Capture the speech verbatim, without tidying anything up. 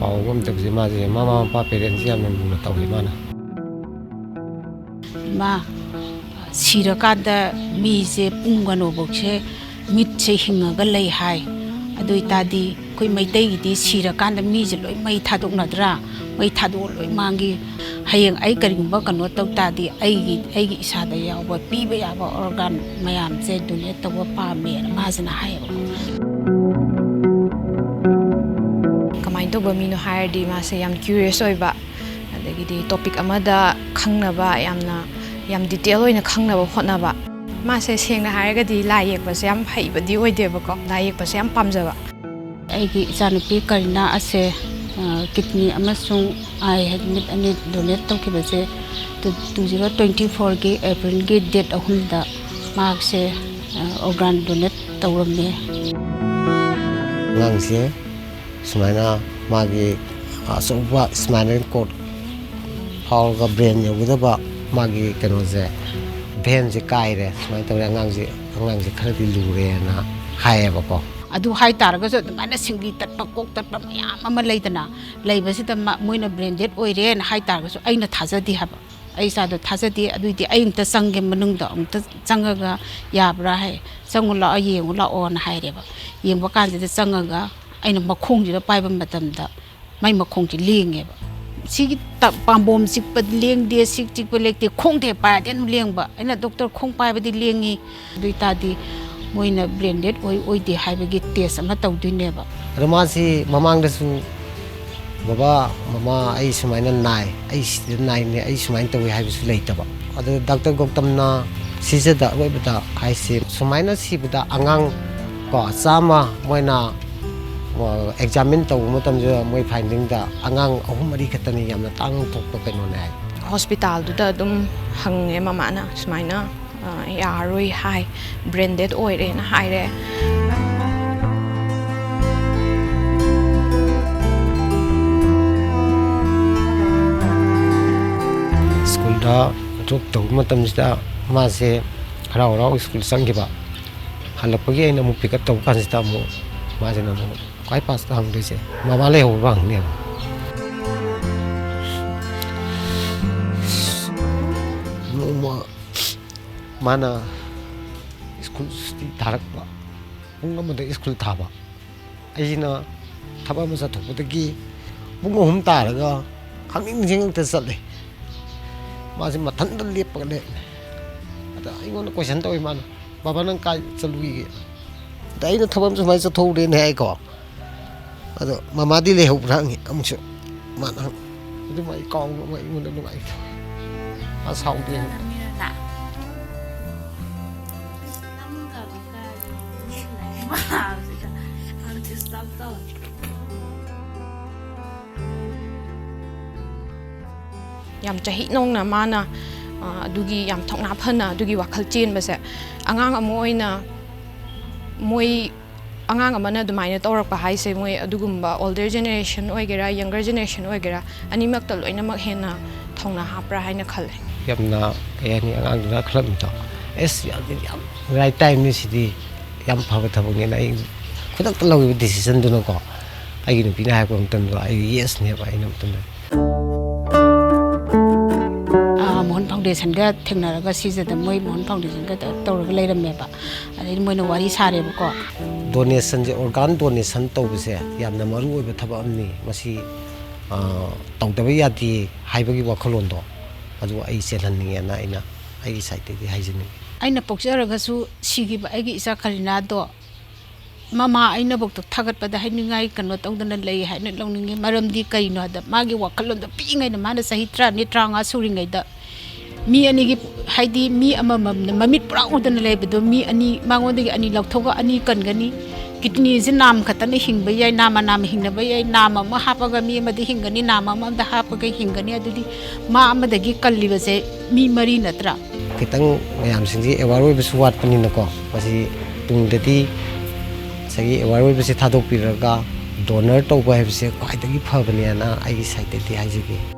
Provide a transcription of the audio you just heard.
ꯄꯥꯎ ꯑꯃ ꯇꯧꯁꯦ, ꯃꯥꯁꯦ ꯃꯃꯥ ꯃꯄꯥ ꯄꯦꯔꯦꯟꯁꯁꯦ ꯌꯥꯝꯅ ꯂꯨꯅ ꯇꯧꯋꯦ ꯃꯥꯅ꯫ ꯏꯃꯥ, ꯁꯤꯔꯀꯥꯟꯗ ꯃꯤꯁꯦ ꯄꯨꯡ ꯀꯩꯅꯣꯐꯧꯁꯦ ꯃꯤꯠꯁꯦ ꯍꯤꯡꯉꯒ ꯂꯩ ꯍꯥꯏ꯫ ꯑꯗꯨ ꯑꯣꯏꯇꯥꯔꯗꯤ ꯑꯩꯈꯣꯏ ꯃꯩꯇꯩꯒꯤꯗꯤ ꯁꯤꯔꯀꯥꯟꯗ ꯃꯤꯁꯦ ꯂꯣꯏ ꯃꯩ ꯊꯥꯗꯣꯛꯅꯗ꯭ꯔꯥ? ꯃꯩ ꯊꯥꯗꯣꯛꯑ ꯂꯣꯏ ꯃꯥꯡꯈꯤ꯫ ꯍꯌꯦꯡ ꯑꯩ ꯀꯔꯤꯒꯨꯝꯕ ꯀꯩꯅꯣ ꯇꯧ ꯇꯥꯔꯗꯤ ꯑꯩꯒꯤ, ꯑꯩꯒꯤ ꯏꯁꯥꯗ ꯌꯥꯎꯕ ꯄꯤꯕ ꯌꯥꯕ ꯑꯣꯔꯒꯥꯟ ꯃꯌꯥꯝꯁꯦ ꯗꯣꯅꯦꯠ ꯇꯧꯕ ꯄꯥꯝꯃꯦꯅ ꯃꯥꯁꯤꯅ ꯍꯥꯏꯌꯦꯕ꯫ ꯀꯃꯥꯏꯅ ꯇꯧꯕ ꯃꯤꯅꯣ ꯍꯥꯏꯔꯗꯤ ꯃꯥꯁꯦ ꯌꯥꯝ ꯀ꯭ꯌꯨꯔꯤꯌꯁ ꯑꯣꯏꯕ, ꯑꯗꯒꯤꯗꯤ ꯇꯣꯄꯤꯛ ꯑꯃꯗ ꯈꯪꯅꯕ, ꯌꯥꯝꯅ, ꯌꯥꯝ ꯗꯤꯇꯦꯜ ꯑꯣꯏꯅ ꯈꯪꯅꯕ ꯍꯣꯠꯅꯕ꯫ ꯃꯥꯁꯦ ꯁꯦꯡꯅ ꯍꯥꯏꯔꯒꯗꯤ ꯂꯥꯏ ꯌꯦꯛꯄꯁꯦ ꯌꯥꯝ ꯍꯩꯕꯗꯤ ꯑꯣꯏꯗꯦꯕꯀꯣ, ꯂꯥꯏ ꯌꯦꯛꯄꯁꯦ ꯌꯥꯝ ꯄꯥꯝꯖꯕ꯫ ꯑꯩꯒꯤ ꯏꯆꯥꯅꯨꯄꯤ ꯀꯔꯤꯅꯥ ꯑꯁꯦ, ꯑ, ꯀꯤꯗꯅꯤ ꯑꯃꯁꯨꯡ ꯑꯥꯏ ꯍꯥꯏꯗꯤ ꯃꯤꯠ ꯑꯅꯤ ꯗꯣꯅꯦꯠ ꯇꯧꯈꯤꯕꯁꯦ ꯇꯨ, ꯇꯨ ꯖꯤꯔꯣ ꯇ꯭ꯋꯦꯟꯇꯤ ꯐꯣꯔꯒꯤ ꯑꯦꯄ꯭ꯔꯤꯜꯒꯤ ꯗꯦꯠ ꯑꯍꯨꯝꯗ ꯃꯍꯥꯛꯁꯦ, ꯑ, ꯑꯣꯔꯒꯥꯟ ꯗꯣꯅꯦꯠ ꯇꯧꯔꯝꯃꯦ꯫ ꯑꯉꯥꯡꯁꯦ ꯁꯨꯃꯥꯏꯅ ꯃꯥꯒꯤ ꯑꯆꯧꯕ ꯁ꯭ꯄꯥꯏꯅꯦꯜ ꯀꯣꯔꯗ ꯐꯥꯎꯔꯒ ꯕ꯭ꯔꯦꯟ ꯌꯧꯒꯗꯕ ꯃꯥꯒꯤ ꯀꯩꯅꯣꯁꯦ, ꯚꯦꯟꯁꯦ ꯀꯥꯏꯔꯦ, ꯁꯨꯃꯥꯏꯅ ꯇꯧꯔꯦ, ꯑꯉꯥꯡꯁꯦ, ꯑꯉꯥꯡꯁꯦ ꯈꯔꯗꯤ ꯂꯨꯔꯦꯅ ꯍꯥꯏꯌꯦꯕꯀꯣ꯫ ꯑꯗꯨ ꯍꯥꯏ ꯇꯥꯔꯒꯁꯨ ꯑꯗꯨꯃꯥꯏꯅ ꯁꯤꯡꯂꯤ ꯇꯠꯄ, ꯀꯣꯛ ꯇꯠꯄ ꯃꯌꯥꯝ ꯑꯃ ꯂꯩꯗꯅ, ꯂꯩꯕꯁꯤꯗ ꯃ-, ꯃꯣꯏꯅ ꯕ꯭ꯔꯦꯟ ꯗꯦꯗ ꯑꯣꯏꯔꯦꯅ ꯍꯥꯏ ꯇꯥꯔꯒꯁꯨ ꯑꯩꯅ ꯊꯥꯖꯗꯦ ꯍꯥꯏꯕ꯫ ꯑꯩ ꯏꯆꯥꯗꯣ ꯊꯥꯖꯗꯦ꯫ ꯑꯗꯨꯏꯗꯤ ꯑꯩ ꯑꯃꯨꯛꯇ ꯆꯪꯒꯦ, ꯃꯅꯨꯡꯗ ꯑꯃꯨꯛꯇ ꯆꯪꯉꯒ ꯌꯥꯕ꯭ꯔꯥ ꯍꯥꯏ, "ꯆꯪꯉꯨ ꯂꯥꯛꯑꯣ, ꯌꯦꯡꯉꯨ ꯂꯥꯛꯑꯣꯅ" ꯍꯥꯏꯔꯦꯕ꯫ ꯌꯦꯡꯕ ꯀꯥꯟꯁꯤꯗ ꯆꯪꯉꯒ ꯑꯩꯅ ꯃꯈꯣꯡꯁꯤꯗ ꯄꯥꯏꯕ ꯃꯇꯝꯗ ꯃꯥꯏ ꯃꯈꯣꯡꯁꯦ ꯂꯦꯡꯉꯦꯕ꯫ ꯁꯤꯒꯤ ꯇ-, ꯄꯥꯝꯕꯣꯝ ꯆꯤꯛꯄꯗꯤ ꯂꯦꯡꯗꯦ, ꯁꯤ ꯆꯤꯛꯄ ꯂꯦꯡꯗꯦ, ꯈꯣꯡꯗ ꯍꯦꯛ ꯄꯥꯏꯔꯗꯤ ꯑꯗꯨꯝ ꯂꯦꯡꯕ꯫ ꯑꯩꯅ, "ꯗꯣꯛꯇꯔ, ꯈꯣꯡ ꯄꯥꯏꯕꯗꯤ ꯂꯦꯡꯉꯤ"꯫ ꯑꯗꯨ ꯑꯣꯏꯇꯥꯔꯗꯤ ꯃꯣꯏꯅ ꯕ꯭ꯔꯦꯟ ꯗꯦꯗ ꯑꯣꯏ ꯑꯣꯏꯗꯦ ꯍꯥꯏꯕꯒꯤ ꯇꯦꯁ ꯑꯃ ꯇꯧꯗꯣꯏꯅꯦꯕ꯫ ꯑꯗꯣ ꯃꯥꯁꯤ ꯃꯃꯥꯡꯗꯁꯨ, "ꯕꯕꯥ, ꯃꯃꯥ, ꯑꯩ ꯁꯨꯃꯥꯏꯅ ꯅꯥꯏ, ꯑꯩ ꯁꯤꯗ ꯅꯥꯏꯅꯦ, ꯑꯩ ꯁꯨꯃꯥꯏꯅ ꯇꯧꯏ" ꯍꯥꯏꯕꯁꯨ ꯂꯩꯇꯕ꯫ ꯑꯗꯨ ꯗꯥꯛꯇꯔ ꯒꯧꯇꯝꯅ ꯁꯤꯖꯗ ꯑꯔꯣꯏꯕꯗ ꯍꯥꯏꯁꯦ, ꯁꯨꯃꯥꯏꯅ ꯁꯤꯕꯗ ꯑꯉꯥꯡ ꯀꯣ ꯆꯥꯝꯃ ꯃꯣꯏꯅ, ꯑ, ꯑꯦꯛꯖꯥꯃꯤꯟ ꯇꯧꯕ ꯃꯇꯝꯁꯤꯗ ꯃꯣꯏ ꯐꯥꯏꯟꯗꯤꯡꯗ ꯑꯉꯥꯡ ꯑꯍꯨꯝ ꯃꯔꯤ ꯈꯛꯇꯅꯤ ꯌꯥꯝꯅ ꯇꯥꯡꯅ ꯊꯣꯛꯄ ꯀꯩꯅꯣꯅꯦ ꯍꯥꯏ꯫ ꯍꯣꯁꯄꯤꯇꯥꯜꯗꯨꯗ ꯑꯗꯨꯝ ꯍꯪꯉꯦ ꯃꯃꯥꯅ, ꯁꯨꯃꯥꯏꯅ ꯑ, ꯌꯥꯔꯔꯣꯏ ꯍꯥꯏ, ꯕ꯭ꯔꯦꯟ ꯗꯦꯗ ꯑꯣꯏꯔꯦꯅ ꯍꯥꯏꯔꯦ꯫ ꯁ꯭ꯀꯨꯜꯗ ꯗ꯭ꯔꯣꯞ ꯇꯧꯕ ꯃꯇꯝꯁꯤꯗ ꯃꯥꯁꯦ ꯍꯔꯥꯎ ꯍꯔꯥꯎ ꯁ꯭ꯀꯨꯜ ꯆꯪꯈꯤꯕ꯫ ꯍꯜꯂꯛꯄꯒꯤ ꯑꯩꯅ ꯑꯃꯨꯛ ꯄꯤꯛ ꯑꯞ ꯇꯧꯕ ꯀꯥꯟꯁꯤꯗ ꯑꯃꯨꯛ ꯃꯥꯁꯤꯅ ꯑꯃꯨꯛ ꯈ꯭ꯋꯥꯏ ꯐꯥꯔꯁꯇ ꯍꯪꯗꯣꯏꯁꯦ ꯃꯃꯥ ꯂꯩꯍꯧꯕ꯭ꯔꯥ ꯍꯪꯅꯦꯕ꯫ ꯅꯣꯡꯃ ꯃꯥꯅ ꯁ꯭ꯀꯨꯜ ꯁꯨꯇꯤ ꯊꯥꯔꯛꯄ, ꯄꯨꯡ ꯑꯃꯗ ꯁ꯭ꯀꯨꯜ ꯊꯥꯕ꯫ ꯑꯩꯁꯤꯅ ꯊꯕꯛ ꯑꯃ ꯆꯠꯊꯣꯛꯄꯗꯒꯤ ꯄꯨꯡ ꯑꯍꯨꯝ ꯇꯥꯔꯒ ꯈꯪꯅꯤꯡ ꯅꯤꯡꯁꯤꯡꯉꯛꯇ ꯆꯠꯂꯦ꯫ ꯃꯥꯁꯦ ꯃꯊꯟꯇ ꯂꯦꯞꯄꯒ ꯂꯩꯔꯝꯃꯦ꯫ ꯑꯗ ꯑꯩꯉꯣꯟꯗ ꯀꯣꯏꯁꯟ ꯇꯧꯋꯤ ꯃꯥꯅ, "ꯕꯥꯕꯥ, ꯅꯪ ꯀꯥꯏ ꯆꯠꯂꯨꯏꯒꯦ?" ꯑꯗ ꯑꯩꯅ, "ꯊꯕꯛ ꯑꯃ ꯁꯨꯃꯥꯏꯅ ꯆꯠꯊꯣꯛꯎꯔꯦꯅ" ꯍꯥꯏꯀꯣ꯫ ꯑꯗꯣ, "ꯃꯃꯥꯗꯤ ꯂꯩꯍꯧꯕ꯭ꯔꯥ?" ꯍꯪꯉꯤ ꯑꯃꯨꯛꯁꯨ꯫ ꯃꯥꯅ ꯍꯪ-, ꯑꯗꯨꯝ ꯑꯩ ꯀꯥꯎꯕ ꯑꯃ ꯑꯩꯉꯣꯟꯗ ꯅꯨꯡꯉꯥꯏꯇꯕ꯫ ꯃꯥ ꯁꯥꯎꯗꯦ꯫ ꯌꯥꯝ ꯆꯍꯤ ꯅꯧꯅ ꯃꯥꯅ, ꯑ, ꯑꯗꯨꯒꯤ ꯌꯥꯝ ꯊꯧꯅꯥ ꯐꯅ ꯑꯗꯨꯒꯤ ꯋꯥꯈꯜ ꯆꯦꯟꯕꯁꯦ, ꯑꯉꯥꯡ ꯑꯃ ꯑꯣꯏꯅ ꯃꯣꯏ, ꯑꯉꯥꯡ ꯑꯃꯅ ꯑꯗꯨꯃꯥꯏꯅ ꯇꯧꯔꯛꯄ ꯍꯥꯏꯁꯦ, ꯃꯣꯏ ꯑꯗꯨꯒꯨꯝꯕ older generation ꯑꯣꯏꯒꯦꯔꯥ, younger generation ꯑꯣꯏꯒꯦꯔꯥ, ꯑꯅꯤꯃꯛꯇ ꯂꯣꯏꯅꯃꯛ ꯍꯦꯟꯅ ꯊꯧꯅꯥ ꯍꯥꯞꯄ꯭ꯔꯥ ꯍꯥꯏꯅ ꯈꯜꯂꯦ꯫ ꯌꯥꯝꯅ, ꯀꯩ ꯍꯥꯏꯅꯤ, ꯑꯉꯥꯡꯗꯨꯅ ꯈꯜꯂꯝꯃꯤꯗꯣ, "ꯑꯦꯁ, ꯌꯥꯝ, ꯌꯥꯝ right time ꯅꯤ ꯁꯤꯗꯤ, ꯌꯥꯝ ꯐꯕ ꯊꯕꯛꯅꯦꯅ" ꯑꯩ ꯈꯨꯗꯛꯇ ꯂꯧꯈꯤꯕ decision ꯗꯨꯅꯀꯣ, ꯑꯩꯒꯤ ꯅꯨꯄꯤꯅ ꯍꯥꯏꯔꯛꯄ ꯃꯇꯝꯗ ꯑꯩ yes ꯅꯦꯕ ꯑꯩꯅ ꯃꯇꯝꯗ꯫ ꯑꯥ, ꯃꯣꯍꯟ foundation ꯒ ꯊꯦꯡꯅꯔꯒ, ꯁꯤꯖꯗ ꯃꯣꯏ ꯃꯣꯍꯟ foundation ꯒ ꯇꯧ-, ꯇꯧꯔꯒ ꯂꯩꯔꯝꯃꯦꯕ꯫ ꯑꯗꯩꯗꯤ ꯃꯣꯏꯅ ꯋꯥꯔꯤ ꯁꯥꯔꯦꯕꯀꯣ꯫ Donation ꯁꯦ, organ donation ꯇꯧꯕꯁꯦ ꯌꯥꯝꯅ ꯃꯔꯨ ꯑꯣꯏꯕ ꯊꯕꯛ ꯑꯃꯅꯤ꯫ ꯃꯁꯤ, ꯑꯥ, ꯇꯧꯗꯕ ꯌꯥꯗꯦ ꯍꯥꯏꯕꯒꯤ ꯋꯥꯈꯜꯂꯣꯟꯗꯣ, ꯑꯗꯨ ꯑꯩ ꯆꯦꯜꯍꯟꯅꯤꯡꯉꯦꯅ ꯑꯩꯅ ꯑꯩꯒꯤ side ꯇꯒꯤ ꯍꯥꯏꯖꯅꯤꯡꯉꯤ꯫ ꯑꯩꯅ ꯄꯣꯛꯆꯔꯒꯁꯨ ꯁꯤꯈꯤꯕ ꯑꯩꯒꯤ ꯏꯆꯥ ꯀꯔꯤꯅꯥꯗꯣ ꯃꯃꯥ ꯑꯩꯅꯕꯨꯛꯇ ꯊꯥꯒꯠꯄꯗ ꯍꯥꯏꯅꯤꯡꯉꯥꯏ ꯀꯩꯅꯣ ꯇꯧꯗꯅ ꯂꯩ ꯍꯥꯏꯅ ꯂꯧꯅꯤꯡꯉꯤ꯫ ꯃꯔꯝꯗꯤ ꯀꯩꯅꯣ ꯍꯥꯏꯗ, ꯃꯥꯒꯤ ꯋꯥꯈꯜꯂꯣꯟꯗꯣ ꯄꯤꯛꯏꯉꯩꯗ, ꯃꯥꯅ ꯆꯍꯤ ꯇꯔꯥꯅꯤꯊꯣꯏ, ꯇꯔꯥꯃꯉꯥ ꯁꯨꯔꯤꯉꯩꯗ ꯃꯤ ꯑꯅꯤꯒꯤ, ꯍꯥꯏꯗꯤ ꯃꯤ ꯑꯃꯃꯝꯅ ꯃꯃꯤꯠ ꯄꯨꯔꯥ ꯎꯗꯅ ꯂꯩꯕꯗꯣ, ꯃꯤ ꯑꯅꯤ, ꯃꯉꯣꯟꯗꯒꯤ ꯑꯅꯤ ꯂꯧꯊꯣꯛꯑꯒ ꯑꯅꯤ ꯀꯟꯒꯅꯤ, kidney ꯁꯦ ꯅꯥꯝ ꯈꯛꯇꯅ ꯍꯤꯡꯕ ꯌꯥꯏ, ꯅꯥꯝꯃ ꯅꯥꯝꯃ ꯍꯤꯡꯅꯕ ꯌꯥꯏ, ꯅꯥꯝ ꯑꯃ ꯍꯥꯞꯄꯒ ꯃꯤ ꯑꯃꯗ ꯍꯤꯡꯒꯅꯤ, ꯅꯥꯝ ꯑꯃꯗ ꯍꯥꯞꯄꯒ ꯍꯤꯡꯒꯅꯤ꯫ ꯑꯗꯨꯗꯤ ꯃꯥ ꯑꯃꯗꯒꯤ ꯀꯜꯂꯤꯕꯁꯦ ꯃꯤ ꯃꯔꯤ ꯅꯠꯇ꯭ꯔꯥ? ꯈꯤꯇꯪ ꯃꯌꯥꯝꯁꯤꯡꯁꯤ aware ꯑꯣꯏꯕꯁꯨ ꯋꯥꯠꯄꯅꯤꯅꯀꯣ, ꯃꯁꯤ ꯇꯨꯡꯗꯗꯤ ꯉꯁꯥꯏꯒꯤ aware ꯑꯣꯏꯕꯁꯦ ꯊꯥꯗꯣꯛꯄꯤꯔꯒ donor ꯇꯧꯕ ꯍꯥꯏꯕꯁꯦ ꯈ꯭ꯋꯥꯏꯗꯒꯤ ꯐꯕꯅꯦꯅ ꯑꯩꯒꯤ side ꯇꯒꯤ ꯍꯥꯏꯖꯒꯦ꯫